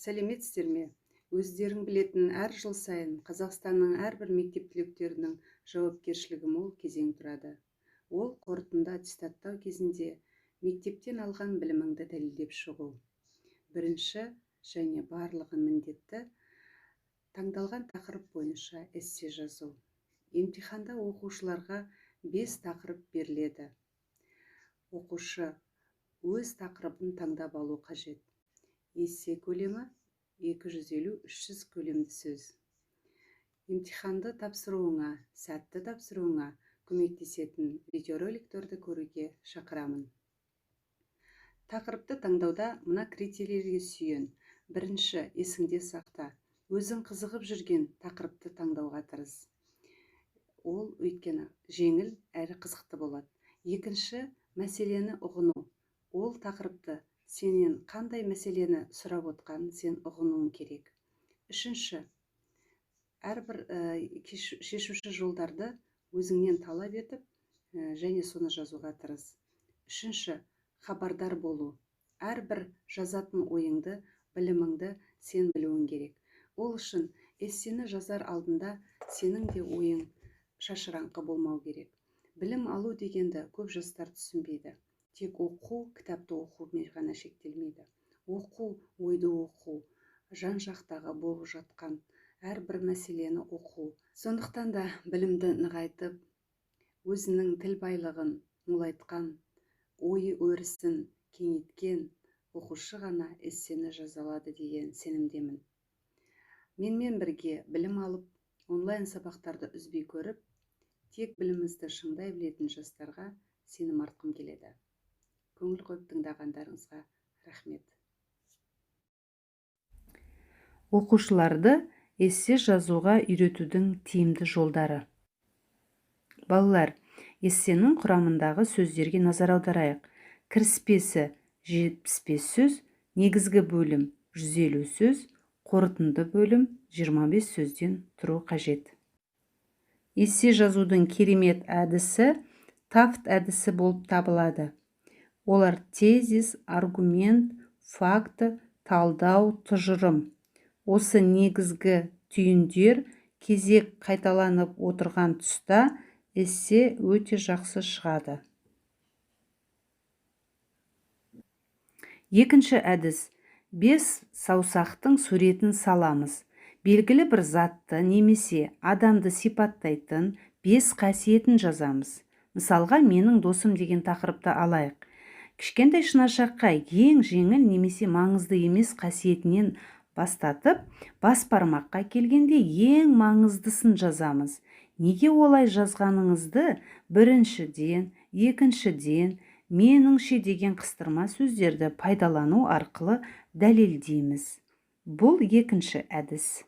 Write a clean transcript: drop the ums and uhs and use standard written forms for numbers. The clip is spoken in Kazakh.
Сәлеметсіздер ме? Өздерің білетін, әр жыл сайын Қазақстанның әрбір мектеп түлектерінің жауапкершілігі мол кезең тұрады. Ол қорытынды аттестаттау кезінде мектептен алған біліміңді дәлелдеп шығу. Бірінші және барлығы міндетті таңдалған тақырып бойынша эссе жазу. Емтиханда оқушыларға 5 тақырып беріледі. Оқушы өз тақырыбын таңдап алу қажет. Эссе көлемі 250-300 көлемді сөз. Емтиханды тапсыруыңа, сәтті тапсыруыңа көмектесетін видеороликтерді көруге шақырамын. Тақырыпты таңдауда мына критерийлерге сүйен. Бірінші, есіңде сақта. Өзің қызығып жүрген тақырыпты таңдауға тырыс. Ол өйткені жеңіл әрі қызықты болады. Екінші, мәселені ұғыну. Ол тақырыпты сенен қандай мәселені сұрап отқанын сен ұғынуың керек. Үшінші, әрбір шешуші жолдарды өзіңнен талап етіп, және соны жазуға тырыс. Үшінші, хабардар болу. Әрбір жазатын ойыңды, біліміңді сен білуің керек. Ол үшін эссені жазар алдында сенің де ойың шашыраңқы болмау керек. Білім алу дегенді көп жастар түсінбейді. Тек оқу, кітапты оқумен ғана шектелмейді. Оқу, ойды оқу, жан-жақтағы болып жатқан әрбір мәселені оқу. Сондықтан да білімді нығайтып, өзінің тіл байлығын молайтқан, ойы өрісін кеңейткен оқушы ғана эссені жаза алады деген сенімдемін. Менімен бірге білім алып, онлайн сабақтарды үзбей көріп, тек білімімізді шыңдай білетін жастарға сенім артқым келеді. Көңіл қойып тыңдағандарыңызға рахмет. Оқушыларды эссе жазуға үйретудің тиімді жолдары. Балалар, эссенің құрамындағы сөздерге назар аударайық. Кіріспесі 75 сөз, негізгі бөлім 150 сөз, қорытынды бөлім 25 сөзден тұру қажет. Эссе жазудың керемет әдісі тафт әдісі болып табылады. Олар тезис, аргумент, факті, талдау, тұжырым. Осы негізгі түйіндер кезек қайталанып отырған тұста эссе өте жақсы шығады. Екінші әдіс. 5 саусақтың суретін саламыз. Белгілі бір затты немесе адамды сипаттайтын 5 қасиетін жазамыз. Мысалға, менің досым деген тақырыпты алайық. Кішкентай шынашаққа ең жеңіл немесе маңызды емес қасиетінен бастатып, бас бармаққа келгенде ең маңыздысын жазамыз. Неге олай жазғаныңызды біріншіден, екіншіден, меніңше деген қыстырма сөздерді пайдалану арқылы дәлелдейміз. Бұл екінші әдіс.